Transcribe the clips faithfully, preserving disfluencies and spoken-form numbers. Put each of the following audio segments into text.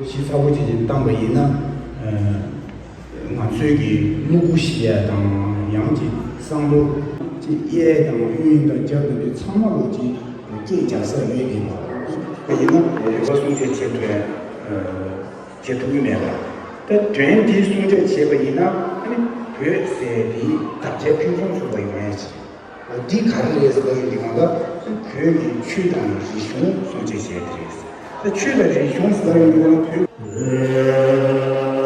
ཞིབ་ཚགས་པོ་བྱས་ཀྱི་བཏང་པ་ཡིན་ན། ང་ཚོའི་གི་སྨུ་གུ་བཤུ་ཡ་དང་ཡང་ཅིག་བསང་ལོ་ཅིག་གཡས་དང་གཡོན་དང་རྒྱབ་དང་དེ་ཚང་མ་ལོ་ཅིག་སྐད་རྒྱག་ས་ཡོད་དེ་ཡིན་ན་ཡོད་པ་སྲུང་བརྩི་བྱེད་ཐུབ་ཡ། བྱེད་ཐུབ་ཀྱི་མེད་ལ། ད་དོན་འདི་སྲུང་བརྩི་བྱས་པ་ཡིན་ན་ཨ་ནི་བོད་ཟེར་འདི་དར་ཆ་ཕུན་སུམ་ཚོགས་པ་ཡོང་ཡ་ཞིག་འདི་ག་རེ་རེད་ཟེར་ཡོང་དུས་གང་ལྟར་བོད་ཀྱི་ཆོས་དང་རིག་གཞུང་སྲུང་བརྩི་བྱས་ཏེ་རེད། ད་ཆོས་དང་རིག་གཞུང་ཟེར་ཡོང་དུས་གང་ལྟར་བོད།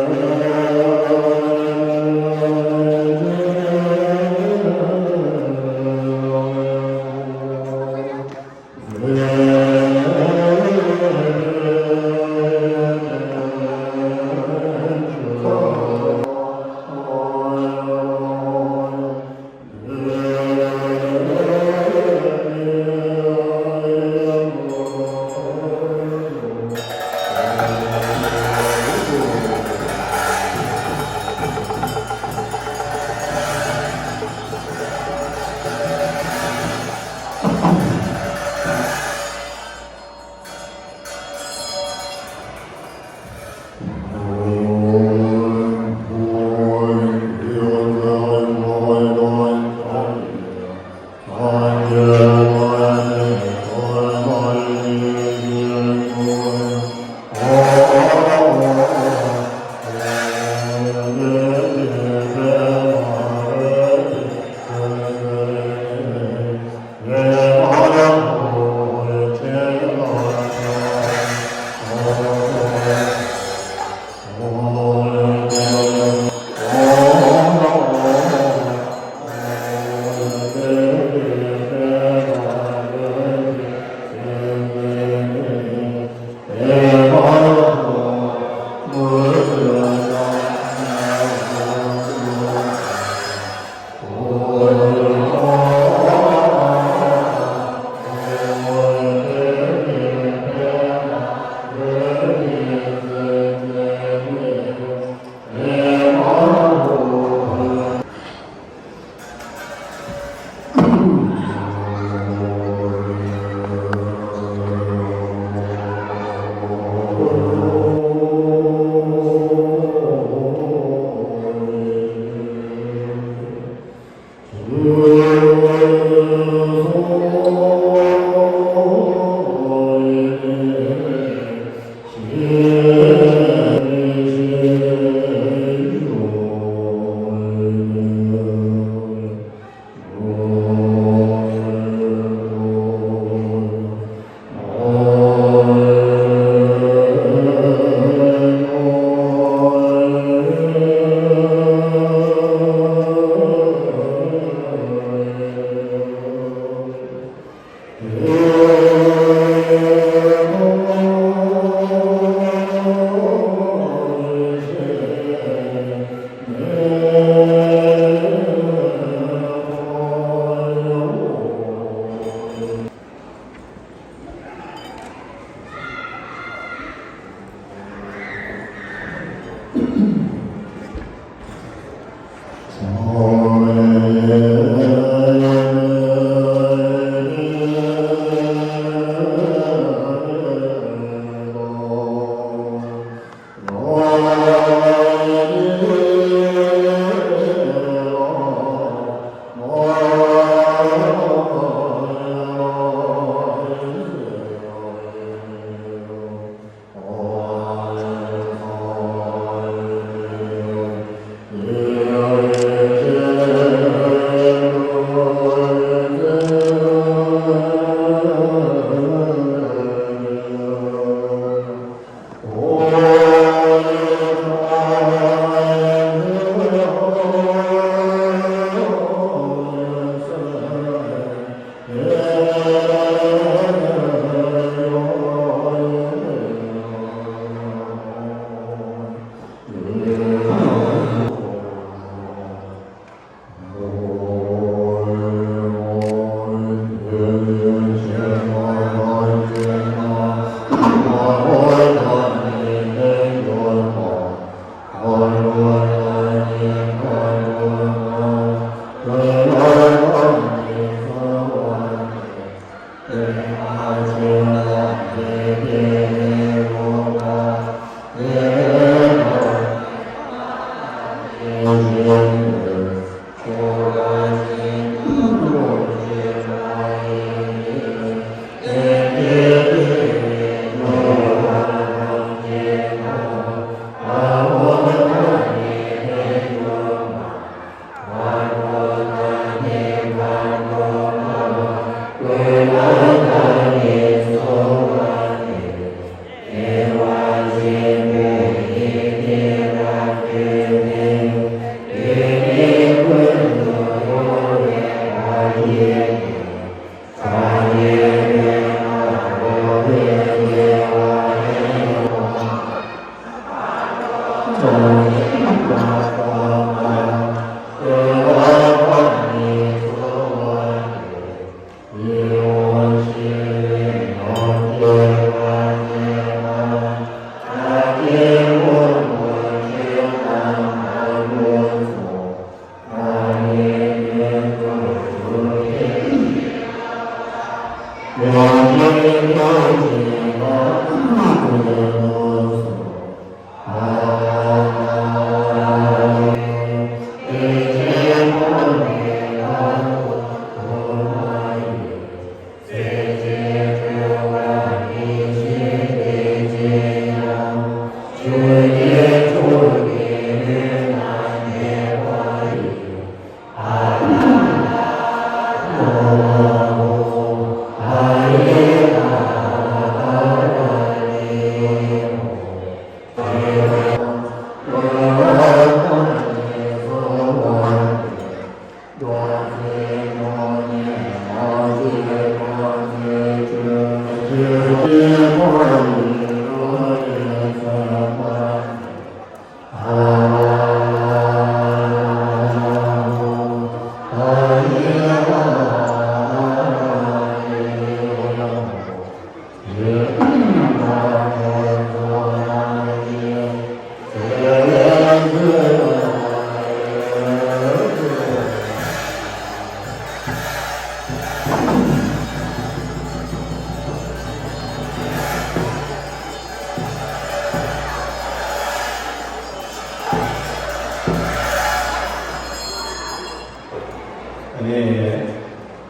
ཨ་ནི་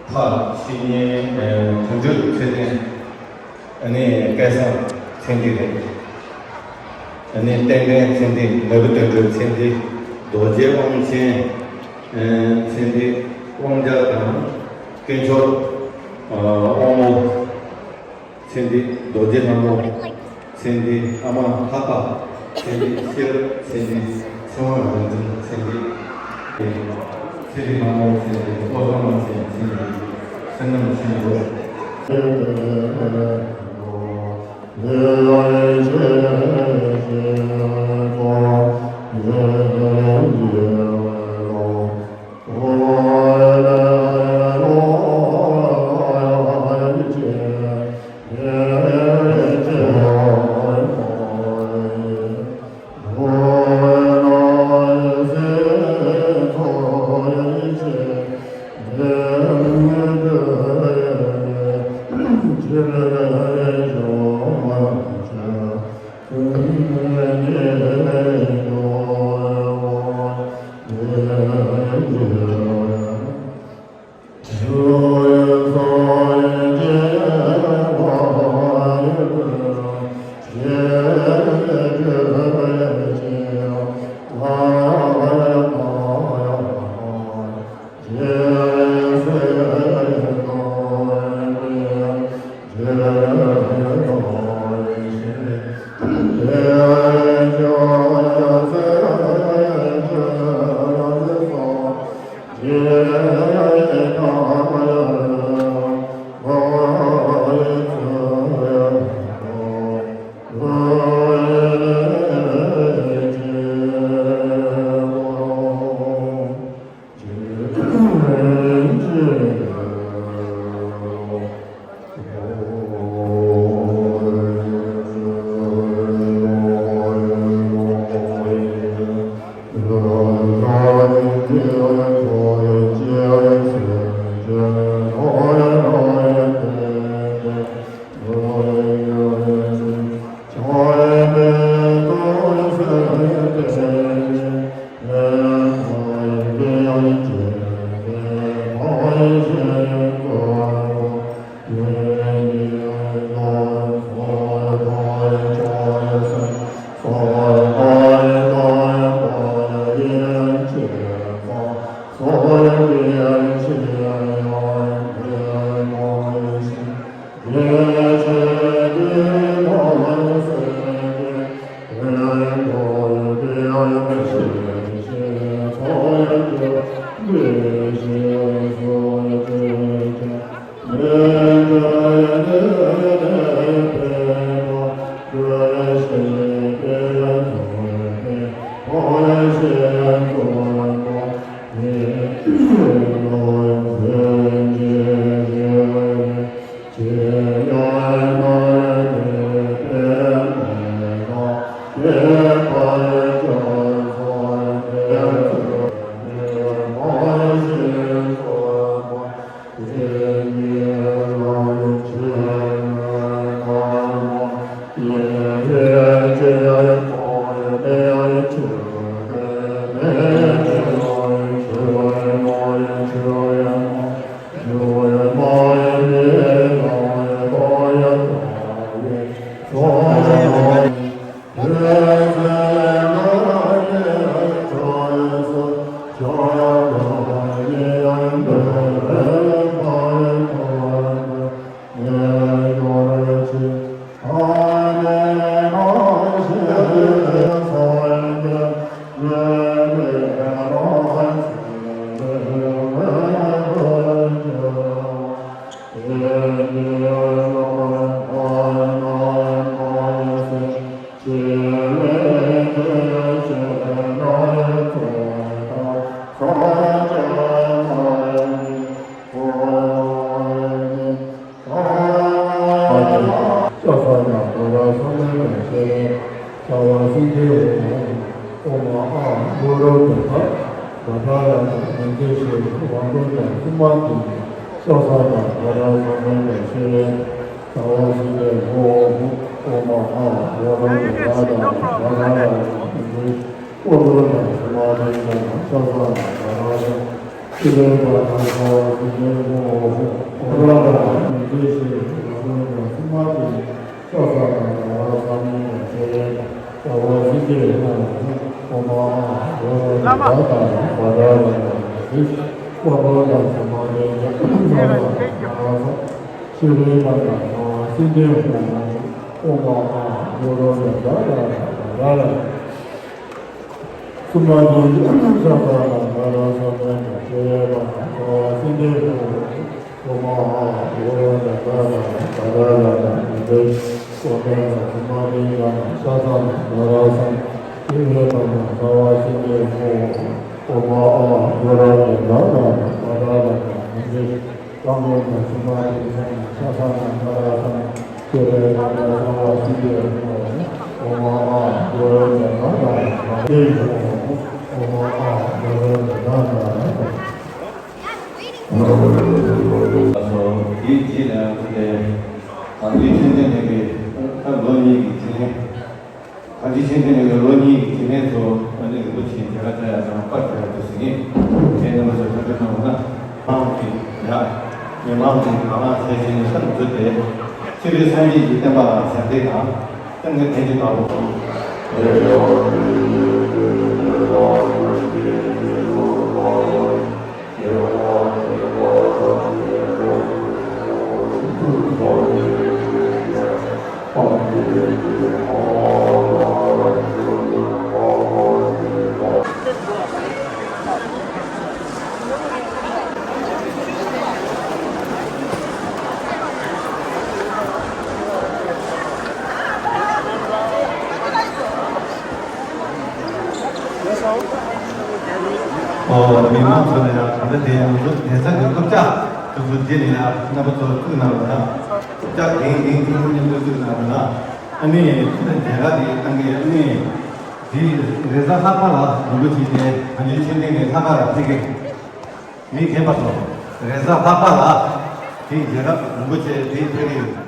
ཕ་བཤེས་གཉེན་དོན་གྲུབ་ཚེ་བརྟན། ཨ་ནི་སྐལ་བཟང་ཚེ་འདི་རེད། ཨ་ནི་བསྟན་འཛིན་ཚེ་འདི། ནོར་བུ་དོན་གྲུབ་ཚེ་འདི། རྡོ་རྗེ་དབང་ཆེན་ཚེ་འདི། དབང་རྒྱལ་དང་དཀོན་མཆོག་དབང་མོ་ཚེ་འདི། རྡོ་རྗེ་ལྷ་མོ་ཚེ་འདི། ཨ་མ་ལྷ་པ་ཚེ་འདི། ཤེས་རབ་ཚེ་འདི། ཚེ་དབང་རིག་འཛིན་ཚེ་འདི། ཚེ་རིང་ལྷ་མོ་ཚེ་འདི། བློ་བཟང་ལྷ་མོ་ཚེ་འདི། བསོད་ནམས་ཆེན་པོ། ཤ་ཟ་ན་ག་ར་ས་ལེ་ལ་ཤེས། རྩ་བ་སེང་གེ་འོ་མ་ཨ་གུ་རུ་དེ་དག་ག་ད་ར་དང་ཉིན་གེ་ཤེས་དབང་པོ་དང་སུ་མ་དེ་ཤ་ཟ་ན་ག་ར་ས་ལེ་ལ་ཤེས། རྩ་བ་སེང་གེ་འོ་མ་ཨ་གུ་རུ་དེ་དག་དང་ག་ད་ར་དང་ཉིན་གེ་ཤེས། ཨོ་རོ་དང་སུ་མ་དེ་དག་དང་ཤ་ཟ་ན་ག་ར་ས་ལེ་ལ་ཤེས། ཤེས་རབ་པ་དང་ཤ་བ་སེང་གེ་འོ་མ་ཨ་གུ་རུ་དང་ཉིན་གེ་ཤེས་དབང་པོ་དང་སུ་མ་དེ་ཤ་ཟ་ན་ག་ར་ས་ལེ་ལ་ཤེས། རྩ་བ་སེང་གེ་འོ་མ་ཨ་གུ་རུ་དེ་དག་དང་ག་ད་ར་དང་ཉིན་གེ་ཤེས། ཨོ་རོ་དང་སུ་མ་དེ་དག་དང་ཤ་ཟ་ན་ག་ར་ས་ལེ། ཤེས་རབ་པ་དང་ཤ་བ་སེང་གེ་འོ་མ་ཨ་གུ་རུ་དེ་དག་དང་ག་ད་ར་སུ་མ་དེ་དག་དང་ག་ར་ས་ལེ་ལ་ཤེས། ཤེས་རབ་པ་དང་ཤ་བ་སེང་གེ་འོ་མ་ཨ་གུ་རུ་དེ་དག་དང་ག་ད་ར་དང་ཉིན་གེ་ཤེས། ཨོ་རོ་དང་སུ་མ་དེ་དག་དང་ཤ་ཟ་ན་ག་ར་ས་ལེ། ཤེས་རབ་པ་དང་ཤ་བ་སེང་གེ་འོ་མ་ཨ་གུ་རུ་དེ་དག་དང་ག་ད་ར་དང་ཉིན་གེ་ཤེས། རྩ་བ་སེང་གེ་འོ་མ་ཨ་གུ་རུ་དེ་དག་དང་ག་ད་ར་ས་ལེ་ལ་ཤེས། རྩ་བ་སེང་གེ་འོ་མ་ཨ་གུ་རུ་དེ་དག་དང་ཤ་ཟ་ན་ག་ར་ས་ལེ། ཡིད་ཀྱི་རྗེས་ལ་ཁུ་ལས་གངས་ཅན་ཤེས་ལྡན་ལྷན་རྒྱས་ལོ་གཉིས་ཀྱི་རྗེས་ལན། གངས་ཅན་ཤེས་ལྡན་ལྷན་རྒྱས་ལོ་གཉིས་ཀྱི་རྗེས་ལན་དུ་ཨ་ནི་རིན་པོ་ཆེའི་མཇལ་ཁ་བཅར་ཡག་དང་པར་བྱ་ཡག་དུ་ཟིན་ངེས། དེ་རྣམ་པ་ཚོས་གྲ་སྒྲིག་གནང་བ་ན་མང་གི་ཡ་ཉེ་མང་གི་གང་ལ་ཟས་བྱིན་ནས་ས་རུ་འཛུལ་ཏེ་ཕྱི་རོལ་སངས་རྒྱས་ཀྱི་བསྟན་པ་ལ་ཞབས་འདེགས་དང་ཏན་ཏན་ཕན་ཅི་དང་ཨོ། མི་མང་ཚོ་ལ་ཡང་ད་ལྟ་དེ་ང་ཚོ་གདན་ས་གི་སློབ་གྲྭ་དེ་ཚོ་འདི་ལ་ཡང་རྣམ་པ་ཚོ་བཙུགས་གནང་བ་དང་། སློབ་གྲྭ་འགན་འགན་འཁྱེར་མཁན་ཚོ་བཙུགས་གནང་བ་དང་། ཨ་ནི་ཁྱེད་རང་མཇལ་ཁ་དེ་གནང་གི། ཨ་ནི་དེ་རེས་གཟའ་ལྷག་པ་ལ་རིན་པོ་ཆེ་དེ་གངས་ཅན་ཤེས་ལྡན་གྱི་ལྷག་པ་ལ་ཕེབས་ཀྱི། མི་མཁྱེན་པ་ཚོ། རེས་གཟའ་ལྷག་པ་ལ་དེ་མཇལ་ཁ་རིན་པོ་ཆེ་དེ་ཕེབས་ཀྱི་ཡོད།